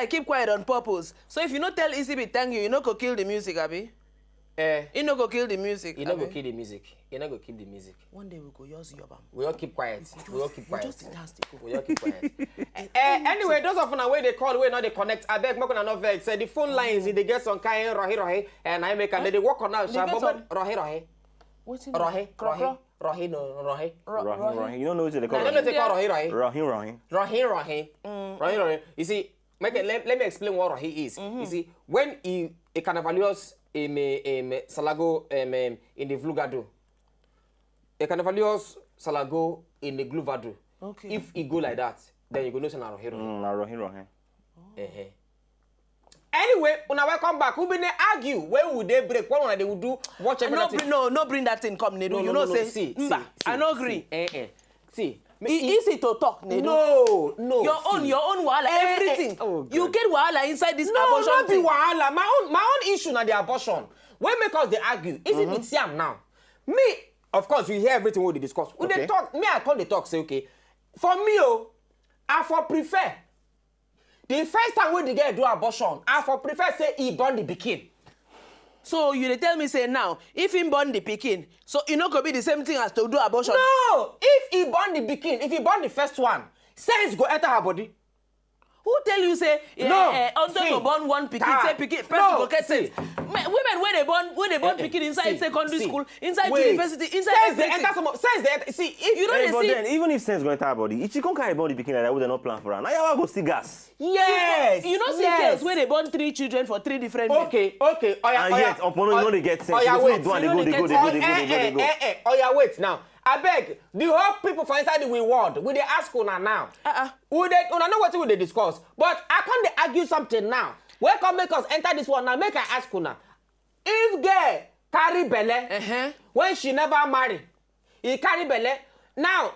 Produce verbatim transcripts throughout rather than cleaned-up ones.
I keep quiet on purpose. So if you no tell E C B thank you, you no go kill the music, abi? Eh, You no go kill the music, you no go abi? Kill the music. You no go kill the music. One day we go just yob am. We all keep quiet. We all keep quiet. Just dance dey go. We all keep quiet. Eh, anyway, those of una wey dey call, wey no dey connect, abeg make una no vex. Say the phone lines, e dey get some kind rohi rohi, and I make am dey work on am. Dey Sha, get but some- rohi rohi, Wetin? rohi Kro- rohi, kro- rohi no rohi. Ro- Rohin, Rohin. You don't know what they call I don't know Rohin. They call rohi rohi. Rohin, Rohin. Rohi rohi. Rohi rohi. You see, make it, let, let me explain what rohi is. You see, when he, a carnivalious, um, um, salago, um, um, in the Vlugado, a carnivalious salago in the Gluvado, Okay. If he go like that, then you go know say na rohi rohi. Mm, na Rohin, Rohin. Eh-heh. Anyway, una welcome back. We been dey argue when we dey break. When una dey do watch I no everything. Bring, no, no bring that thing come, Nedu. No, You no, know no, say, see, Mba, see, I no see, agree. Eh, eh. See, me- E- Easy to talk, Nedu. No, no. Your own, See. Your own wahala, Eh, eh, everything. Oh, You God. Get wahala inside this No, abortion not be thing. Wahala. My own, my own issue na the abortion. When make us the argue, is it with Siam now? Me, of course, you hear everything we dey discuss. We dey Okay. Talk. Me, I come dey talk. Say okay, for me, oh, I for prefer. The first time when the girl do abortion, I for prefer say he born the pikin. So you dey tell me say now, if him born the pikin, so e no go be the same thing as to do abortion. No, if he born the pikin, if he born the first one, sense go enter her body. Who tell you say eh, No, eh, until see. you born one pikin, Ah, say pikin person no, go get see. sense? Men, women wey dey born wey dey born Eh, eh, pikin inside see, secondary see. School, inside Wait. University, inside Sense dey everything. Enter some sense dey enter. See, if You don't Hey, dey but see. Then, even if sense go enter her body, if she can't carry body picking like that, we dey not plan for her. Now, yawa go still gas. Yes. You know see Yes. Girls wey dey born three children for three different men. Okay, okay. Oya, And oya, yet, Opono, you oya, no dey get sense. Oya, You go see wait. the one dey You go, no dey go, dey dey get go, dey go, Eh, dey go, eh, dey go. eh, eh. Oya, wait now. Abeg, the whole people for inside the we world, we dey ask una now. Uh-uh. We dey, una know wetin we dey discuss, but I come dey argue something now. Wey come make us enter this one now. Make I ask una. If girl carry belle Uh-huh. When she never marry, he carry belle. Now,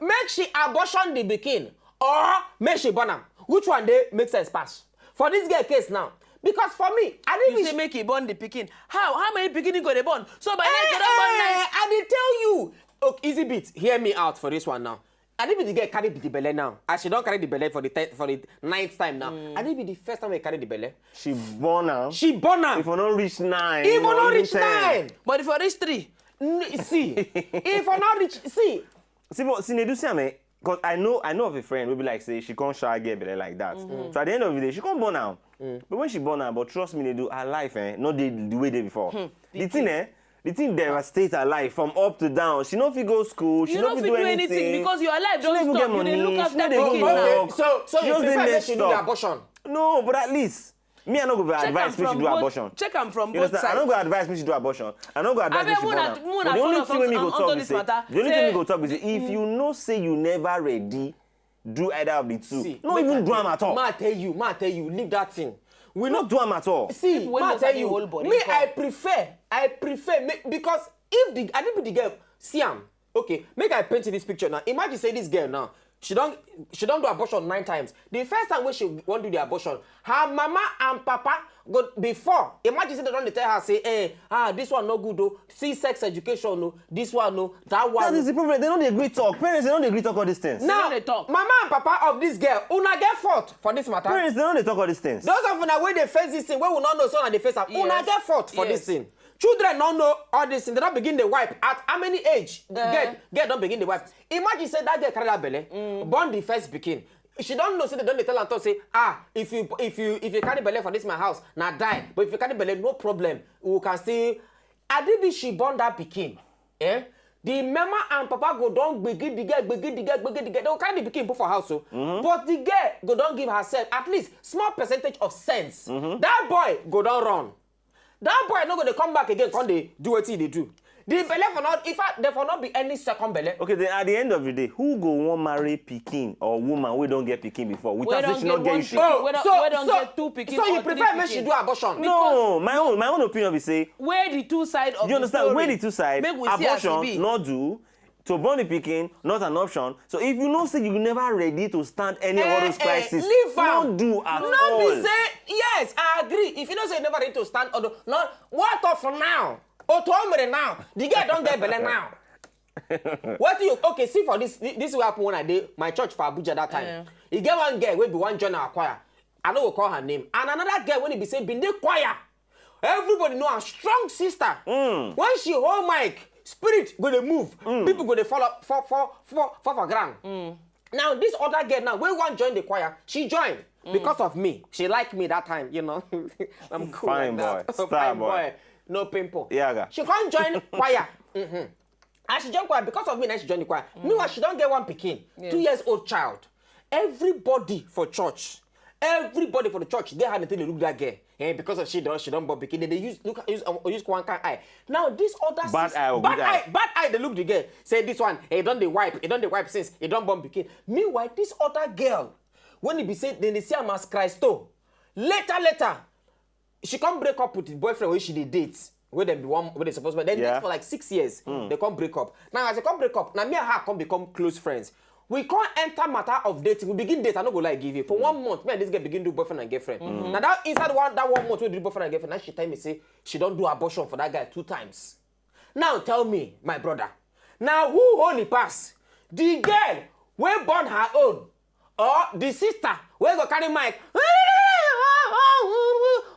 make she abortion the pikin or make she born am. Which one dey make sense pass? For this girl case now, because for me, I You didn't say make he born the pikin. How how many pikin he go dey born? So by then you don born nine. I dey tell you. Okay, easy bit. Hear me out for this one now. I didn't be the girl carry the belle now. As she don carry the belle for the ten, for the ninth time now. I didn't be the first time I carry the belle. She born now. She born am. If I not reach nine, If I or not even reach ten. nine. But if I reach three, N- see, if I not reach, see, See, but see, Nedu, see, I mean, because I know, I know of a friend who be like, say, she can't shy get belle like that. So at the end of the day, she can't born now. But when she born now, but trust me, Nedu, her life, eh, not the, the way they before. The thing, eh, the thing devastates her life from up to down. She no fit go school. She you no no fit fit do do anything. Anything because your life She no don even stop. Get You dey money. Look She after no dey go pikin now. work. Okay, so so She you just dey prefer make messed she do the up. Abortion? No, but at least me, I no go Check advise am me she from do both- abortion. Check am from You both understand? I sides. No go advise me she do abortion. I no go advise Abeg, me she una- born am. una But the only follow thing wey me go us on talk top be this say, matter. the only Say- thing we go talk be say, if you know say you never ready, do either of the two. See, No make even I do am at all. Ma tell you, ma tell you, leave that thing. We No no do am at all. See, People wey ma no tell sabi you, hold body me come. I prefer, I prefer make, because if the I didn't be the girl, see am. Okay, make I paint this picture now. Imagine say this girl now, she don she don do abortion nine times. The first time when she wan do the abortion, her mama and papa go before. Imagine say they don dey tell her say, eh, ah, this one no good o. See sex education o. This one o. That one. That is the problem. They no dey agree talk. Parents, they no dey agree talk all these things. Now, They no dey talk. Mama and papa of this girl, una get fault for this matter. Parents, they no dey talk all these things. Those of una wey dey face this thing, wey we no know, so una dey face am. Una Yes. Get fault for this Yes. Thing. Children no know all this thing. They don begin dey wipe. At how many age? Eh. Girl, girl don begin dey wipe. Imagine say that girl carry that belle, born the first pikin. She don know say they don dey tell am talk say, ah, if you if you if you carry belle for this my house, na die. But if you carry belle, no problem. We can still. Adibi she born that pikin. Eh? The mama and papa go don gbegi the girl, gbegi the girl, gbegi the girl. They go carry the pikin put for house o. But the girl go don give herself at least small percentage of sense. That boy go don run. That boy no go dey come back again, come dey do wetin he dey do. The belle for not, in fact, there for not be any second belle. Okay, then at the end of the day, who go wan marry pikin or woman wey don get pikin before? Wey Without say don she no get get one issue. pikin, Oh, wey don- so- wey don so- get two pikin So you or three prefer make she pikin. Do abortion? No, my own, my own opinion be say, Where the two side of you the understand? Story. Where the two side, Make we see as e abortion, be. Not do, to born the pikin, not an option. So if you know say you never ready to stand any of all Eh, those eh, crises, leave no am. Do at No all. Be say, yes, I agree. If you know say you never ready to stand, or no, what of now? Otu o mere now. The girl don get belle now. What do you, okay, see for this, this wey happen when I dey my church for Abuja that time. Yeah. E get one girl wey be wan join our choir. I no go call her name, and another girl wey be say bin dey choir. Everybody know her, strong sister. When she hold mic, spirit go dey move. People go dey fall up, fall, fall, fall, fall for ground. Now this other girl now, wey wan join the choir, she join because of me. She like me that time, you know. I'm cool. Fine like that. Boy, star boy. No pimple. Yaga. She come join choir. As she join choir, because of me, now she join the choir. Meanwhile, she don get one pikin, two years old child. Everybody for church, everybody for the church, they had to look that girl. Eh, because of she don, she don born pikin. They, they use, look, use, um, use one kind eye. Now this other bad sis-, eye or bad good eye, eye? Bad eye. They look the girl. Say this one, he don dey wipe, he don dey wipe since he don born pikin. Meanwhile, this other girl, when he be say, then they see am as Christo. Later, later, she come break up with the boyfriend wey she dey date, wey dem be one, wey they suppose, but then date for like six years. They come break up. Now as they come break up, now me and her come become close friends. We come enter matter of dating. We begin date. I no go lie give you. For one month, me and this girl begin do boyfriend and girlfriend. Now that inside one, that one month we do boyfriend and girlfriend, now she tell me say she don do abortion for that guy two times. Now tell me, my brother, now who holy pass? The girl wey born her own, or the sister wey go carry mic? Oh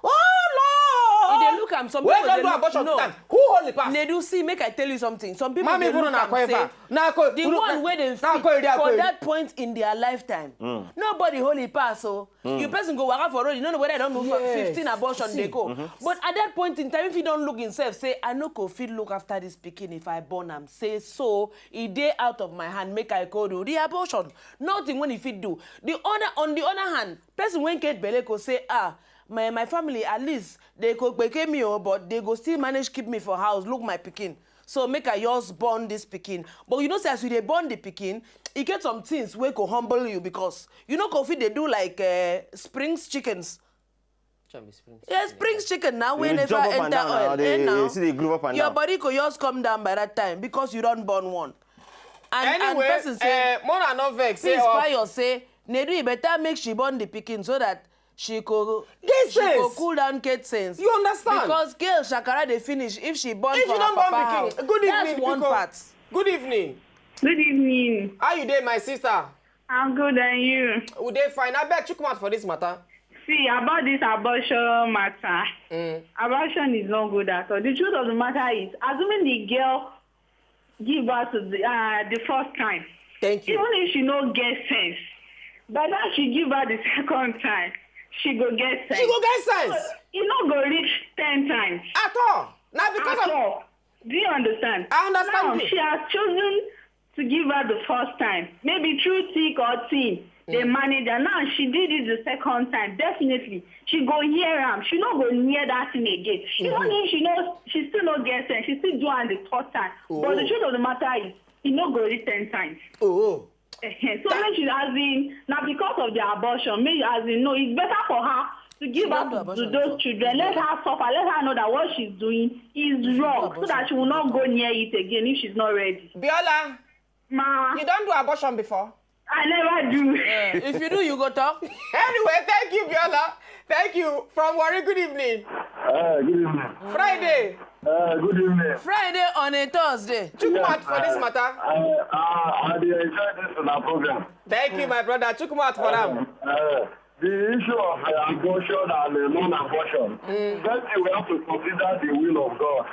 Lord! You dey look am, some wey people don do abortion two times. Who holy pass? Nedu, see, make I tell you something. Some people dey look am say the one wey dem fit for that point in their lifetime, nobody holy pass. So you person go waka for road, you no know whether I don do fifteen abortion dey go. But at that point in time, if you don look himself, say, I no go fit look after this pikin if I born am. Say so, e dey out of my hand, make I go do the abortion. Nothing when he fit do. The other, on the other hand, person when get belle go say, ah, my, my family, at least they go gbeke me, oh, but they go still manage keep me for house, look my pikin. So make I just born this pikin. But you know say as you dey born the pikin, e get some things wey go humble you, because you no go fit dey do like, uh, Springs chickens. Which one be Springs chicken? Yeah, Springs chicken now, wey never enter oil. They see they groove up and down. Your body go just come down by that time because you don born one. And, and person say, eh, Mona no vex, say, Piyo say, Nedu, e better make she born the pikin so that she go, she go cool down, get sense. You understand? Because girl shakara dey finish if she born for her papa house. Good evening, that's one part. Good evening. Good evening. How you dey, my sister? I'm good, and you? We dey fine. Abeg, chook mouth for this matter. See, about this abortion matter, abortion is not good at all. The truth of the matter is, assuming the girl give birth to the, uh, the first time. Thank you. Even if she no get sense, by the time she give birth the second time, she go get sense. She go get sense. So, e no go reach ten times. At all. Now because of... At all. Do you understand? I understand you. Now, she has chosen to give birth the first time. Maybe through thick or thin, they manage her. Now, she did it the second time. Definitely, she go hear am. She no go near that thing again. Even if she no, she still no get sense. She still do am the third time. But the truth of the matter is, e no go reach ten times. Oh. Ehen. So make she, as in, na because of the abortion, make, as in, no, it's better for her to give birth to those children. Let her suffer. Let her know that what she's doing is wrong, so that she will not go near it again if she's not ready. Biola, ma, you don do abortion before? I never do. Eh, if you do, you go talk. Anyway, thank you, Biola. Thank you. From Warri, good evening. Uh, good evening. Friday. Uh, good evening. Friday on a Thursday. Chook mouth for this matter. I, I, I dey enjoy this in our program. Thank you, my brother. Chook mouth for am. Uh, the issue of, uh, abortion and, uh, non-abortion. First thing, we have to consider the will of God.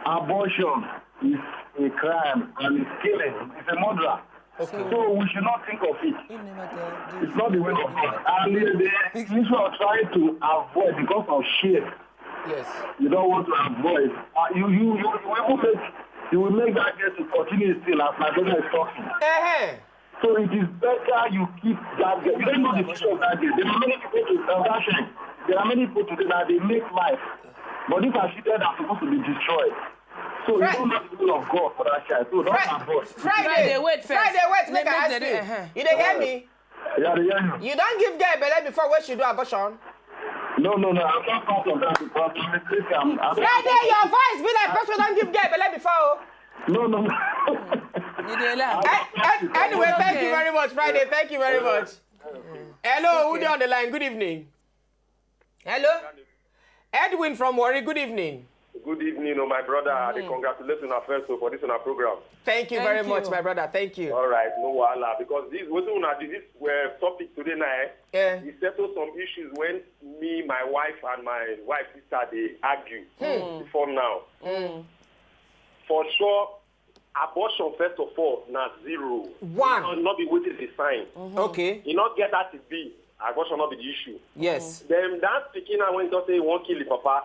Abortion is a crime and it's killing. It's a murder. Okay. So we should not think of it. It's not the will of God. And the, the issue of trying to avoid because of shame. Yes. You don't want to avoid. Uh, you, you, you, you will make, you will make that girl to continue still as my brother is talking. Uh-huh. So it is better you keep that girl. You don't know the future of that girl. There are many people to, uh, that shame. There are many people today that they make life. But these are children that are supposed to be destroyed. So you don't know the will of God for that child. So don't abort. Friday, wait first. Friday, wait, make I ask you. You dey hear me? Yeah, I dey hear you. You don give girl belle before wey she do abortion? No, no, no, I'm not part of that because I'm a Christian. Friday, your voice be like person don give girl belle before. No, no, no. You dey laugh. Anyway, thank you very much, Friday. Thank you very much. Hello, who dey on the line? Good evening. Hello? Edwin from Warri, good evening. Good evening, oh my brother. I dey congratulate una first, oh, for this una program. Thank you Thank very much, you. My brother. Thank you. All right, no wahala. Because this wetin una do this uh, topic today na eh, Yeah. e settle some issues when me, my wife, and my wife sister dey argue before now. For sure, abortion first of all na zero. One. No, no be wetin dey sign. Okay. E no get that to be. Abortion no be the issue. Yes. Then that pikin now when just say he wan kill the papa,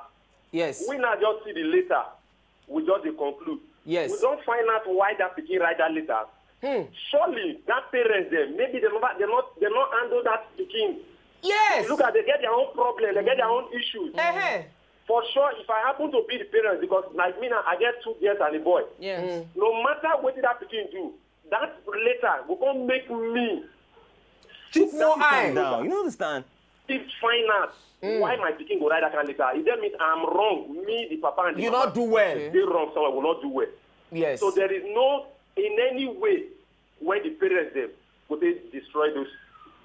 Yes. we now just see the letter. We just dey conclude. Yes. We don find out why that pikin write that letter. Surely that parents dem maybe dem never dem not dem not handle that pikin. Yes. Look at they get their own problem, they get their own issues. Uh-huh. For sure, if I happen to be the parents, because like me now, I get two girls and a boy. Yes. No matter wetin that pikin do, that letter go come make me Chook more Calm eye. down. You don't understand. still find out why my pikin go write that kind letter. E tell me I'm wrong. Me, the papa and the You mama not do well. dey wrong somewhere. Will not do well. Yes. So there is no in any way where the parents dem go dey destroy those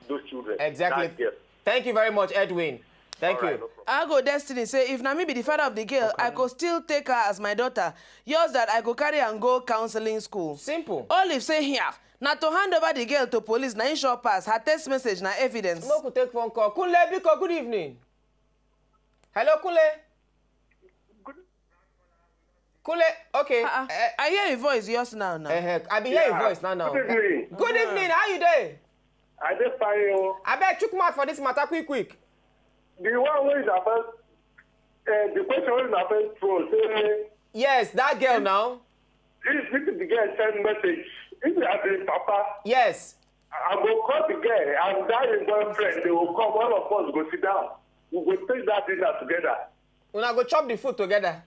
those children. Exactly. That girl. Thank you very much, Edwin. Thank All right, you. no problem. I go Destiny say if na me be the father of the girl, I go still take her as my daughter. Yours that I go carry and go counseling school. Simple. Olive say here, na to hand over the girl to police, na im sure pass. Her text message na evidence. Make we take phone call. Kunle Biko, good evening. Hello, Kunle. Kunle, okay. Ah, ah. Eh, I hear your voice just now. Now. eh, I be hear your voice now. Now. Good evening. Good evening. How you doing? I dey fine o. I bet chook mouth for this matter, quick, quick. The one wey is about uh, the question wey is about throw say Yes, that girl now. if if the girl send message, if I be papa, Yes. I go call the girl and that him boyfriend. They will come. All of us go sit down. We go take that dinner together. Una go chop the food together.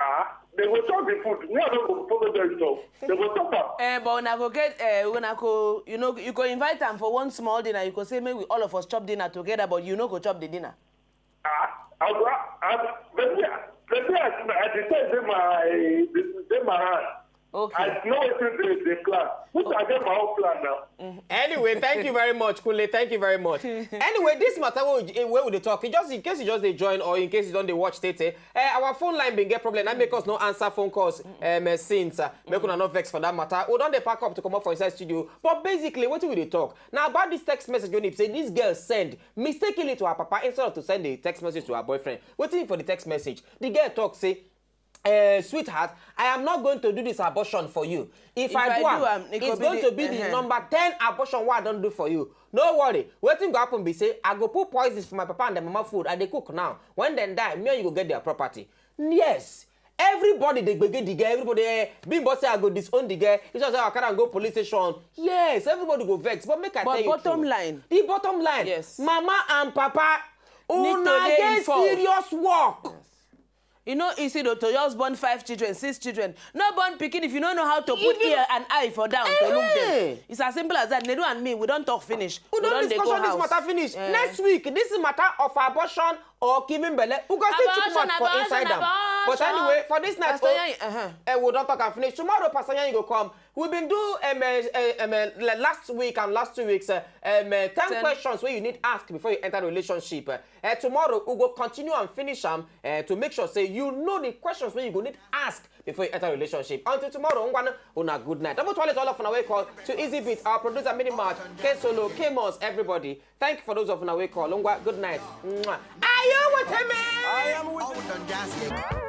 Ah, they go chop the food. Me I no go follow them talk. They go chop am. Eh, but una go get, eh, una go, you know, you go invite am for one small dinner. You go say, "May we all of us chop dinner together," but you no go chop the dinner. Ah, I go. I, maybe I, maybe I, I decide say my say my hand. Okay. I know wetin dey dey plan. Which I get my own plan now. Anyway, thank you very much, Kunle. Thank you very much. Anyway, this matter wey we, wey we dey talk, e just in case you just dey join or in case you don dey watch tete, eh, our phone line bin get problem. Na make us no answer phone calls um, eh, since. Uh, make una no vex for that matter. We don dey pack up to comot for inside studio. But basically, wetin we dey talk na about this text message wey be say this girl send mistakenly to her papa instead of to send the text message to her boyfriend. Wetin for the text message? The girl talk say, eh, sweetheart, I am not going to do this abortion for you. If, If I I do do am, am, it it's go be going the- to be the uh-huh. number ten abortion wey I don do for you. No worry. Wetin go happen be say I go put poison for my papa and the mama food. I dey cook now. When dem die, me and you go get their property. Yes. Everybody dey gbege the girl. Everybody, eh, Bimbo say I go disown the girl. He just say I carry am go police station. Yes, everybody go vex. But make I But tell you bottom true. line. The bottom line. Yes. Mama and papa, Need to una dey get involved. Serious work. E no easy though to just born five children, six children. No born pikin if you no know how to put If you- ear and eye for down to look Eh. them. It's as simple as that. Nedu and me, we don talk finish. We don dey discuss go this house. Matter finish. Eh. Next week, this matter of abortion or giving belle, we go still chook Abortion, mouth for abortion, inside am. But abortion. Anyway, for this night, Pastor oh, Yanyi, uh-huh. Eh, we don talk and finish. Tomorrow, Pastor Yanyi go come. We been do um, uh, um, uh, la- last week and last two weeks uh, um, uh, ten Ten. Questions wey you need ask before you enter relationship. Uh, uh, tomorrow, we go continue and finish am uh, to make sure say you know the questions wey you go need ask before you enter relationship. Until tomorrow, ngwana, una good night. Double toilet all of una wey call to Easy Beat, our producer Mini Mart, K Solo, K Mons, everybody. Thank you for those of una wey call. Ngwa, good night. Mwah. Are you with me? I am with